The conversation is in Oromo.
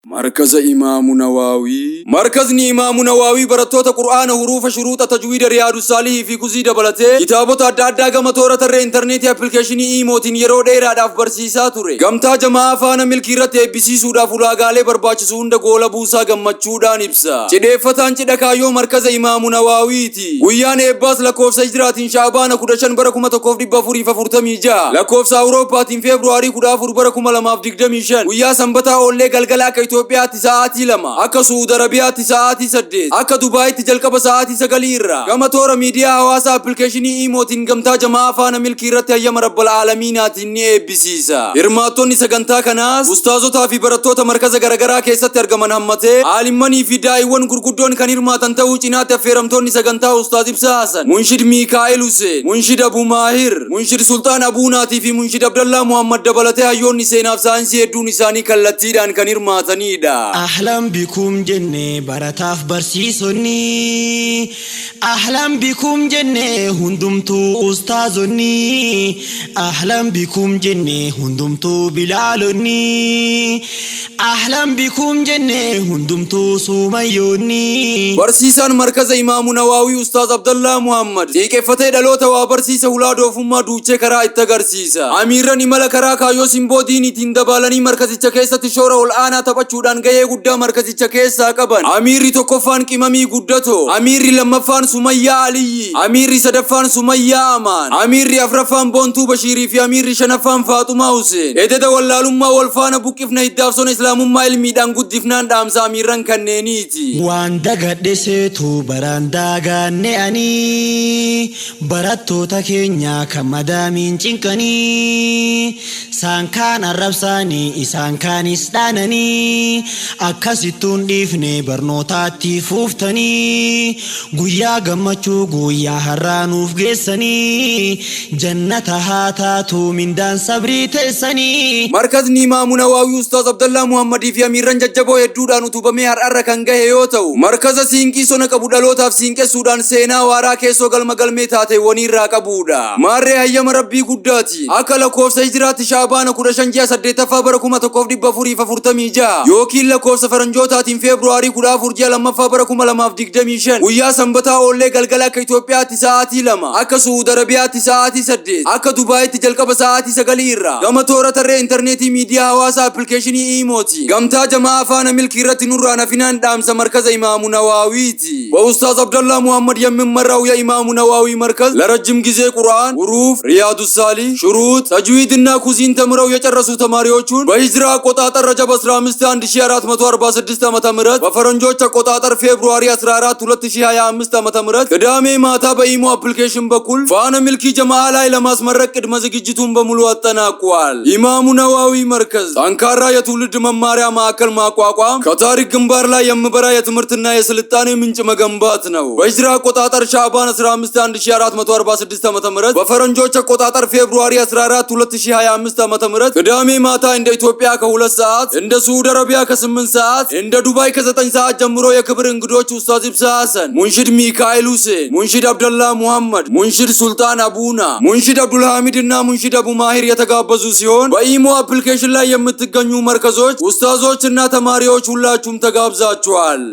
Markaza Imaamu Nawaawii. Markazni Imaamu Nawaawii barattoota Qur'aana, huruufa, shuruuxa, tajwiida, Riyaadu Saalihii fi kuzii dabalatee kitaabota adda addaa gama toora tarree intarneetii appilikeeshinii iimootiin yeroo dheeraadhaaf barsiisaa ture. Gamtaa jama'aa faana milkii irratti eebbisiisuudhaaf ulaagaalee barbaachisu hunda goola buusaa gammachuudhaan ibsa. Cidheeffataan cidha kaayyoo Markaza Imaamu Nawaawiiti. Guyyaan eebbaas lakkoofsa hijraatiin Sha'abaana 15 bara 1446, lakkoofsa Awurooppaatiin Feebruwaarii 14 bara 2025 guyyaa Sanbataa oollee galgala akka Itoophiyaatti sa'aatii 2, akka Su'uud Arabiyaatti sa'aatii 8, akka Dubaayitti jalqaba sa'aatii 9 irraa gama toora miidiyaa hawaasaa appilikeeshinii iimootiin gamtaa jama'aa faana milkii irratti hayyama Rabbal Aalamiinaatiin ni eebbisiisa. Hirmaattonni sagantaa kanaas ustaazotaa fi barattoota markaza garagaraa keessatti argaman hammatee aalimmanii fi daa'iwwan gurguddoon kan hirmaatan ta'uu cinaatti affeeramtoonni sagantaa Ustaaz Ibsaa Hasan, Munshid Miikaa'el Huseen, Munshid Abu Maahir, Munshid Sulxaan Abuunaatii fi Munshid Abdallaa Muhammad dabalatee hayyoonni seenaaf saayinsii hedduun isaanii kallattiidhaan kan hirmaataniidha. Ahlan bikum jenne barataaf barsiisonni, Ahlan bikum jenne hundumtuu ustaazonni, Ahlan bikum jenne hundumtuu bilaalonni, Ahlan bikum jenne hundumtuu suumayyoonni. Barsiisaan Markaza Imaamu Nawaawii Ustaaz Abdallaa Muhammad xiiqeffatee dhaloota waa barsiisa, hulaa doofummaa duuchee karaa itti agarsiisa. Amiirran imala karaa kaayyoo simboo diiniitiin dabaalanii markazicha keessatti shoora ol aanaa taphachuudhaan gahee guddaa markazicha keessaa qaban. Amiirri tokkoffaan Qimamii Guddatoo, Amiirri lammaffaan Sumayyaa Aliyyii, Amiirri sadaffaan Sumayyaa Amaan, Amiirri afraffaan Boontuu Bashiirii fi Amiirri shanaffaan Faaxumaa Huseen. Ededa wallaalummaa wal faana buqqifna, hiddaaf sona Islaamummaa ilmiidhaan guddifnaan dhaamsa amiirran kanneeniiti. Waan dagadhe seetu baraan daagaanne ani, barattoota keenya kan madaamiin cinqanii, saan kaan arrabsaanii isaan kaanis dhaananii, akkasittuun dhiifne barnootaatti fuuftanii, guyyaa gammachuu guyyaa har'aa nuuf geessanii, jannata haa taatu mindaan sabrii teessanii. Markazni Imaamu Nawaawii Ustaaz Abdallaa Muhammadii fi amiirran jajjaboo hedduudhaan utubamee har'arra kan gahe yoo ta'u, markaza siinqii sona qabu dhalootaaf siinqessuudhaan seenaa waaraa keessoo galma galmee taateewwaniirraa qabuudha. Maarree hayyama Rabbii guddaatiin akka lakkoofsa hijraatti Sha'abaana 15 ji'a 8ffaa bara 1446 yookiin lakkoofsa faranjootaatiin Feebruwaarii 14 ji'a 2ffaa bara 2025 guyyaa Sanbataa oollee galgala akka Itoophiyaatti sa'aatii 2, akka Su'uud Arabiyaatti sa'aatii 8, akka Dubaayitti jalqaba sa'aatii 9 irraa gama toora tarree intarneetii miidiyaa hawaasaa appilikeeshinii iimooti gamtaa jama'aa faana milkii irratti nurraan hafinaan dhaamsa Markaza Imaamu Nawaawiiti. በኡስታዝ አብደላ ሙሐመድ የሚመራው የኢማሙ ነዋዊ መርከዝ ለረጅም ጊዜ ቁርአን፣ ሁሩፍ፣ ሪያዱ ሳሊህ፣ ሹሩጥ፣ ተጅዊድ እና ኩዚን ተምረው የጨረሱ ተማሪዎቹን በሂጅራ አቆጣጠር ረጀብ 15 1446 ዓመተ ምህረት በፈረንጆች አቆጣጠር ፌብሩዋሪ 14 2025 ዓመተ ምህረት ቅዳሜ ማታ በኢሞ አፕሊኬሽን በኩል ፋነ ሚልኪ ጀማዓ ላይ ለማስመረቅ ቅድመ ዝግጅቱን በሙሉ አጠናቋል። ኢማሙ ነዋዊ መርከዝ ጠንካራ የትውልድ መማሪያ ማዕከል ማቋቋም ከታሪክ ግንባር ላይ የሚበራ የትምህርትና የስልጣኔ ምንጭ መገንባት ነው። በሂጅራ አቆጣጠር ሻዕባን 15 1446 ዓመተ ምህረት በፈረንጆች አቆጣጠር ፌብሩዋሪ 14 2025 ዓመተ ምህረት ቅዳሜ ማታ እንደ ኢትዮጵያ ከ2 ሰዓት፣ እንደ ሳዑዲ አረቢያ ከ8 ሰዓት፣ እንደ ዱባይ ከ9 ሰዓት ጀምሮ የክብር እንግዶች ኡስታዝ ኢብሳ ሐሰን፣ ሙንሽድ ሚካኤል ሁሴን፣ ሙንሽድ አብደላ ሙሐመድ፣ ሙንሽድ ሱልጣን አቡና፣ ሙንሽድ አብዱልሐሚድ እና ሙንሽድ አቡ ማሂር የተጋበዙ ሲሆን በኢሞ አፕሊኬሽን ላይ የምትገኙ መርከዞች፣ ኡስታዞች እና ተማሪዎች ሁላችሁም ተጋብዛችኋል።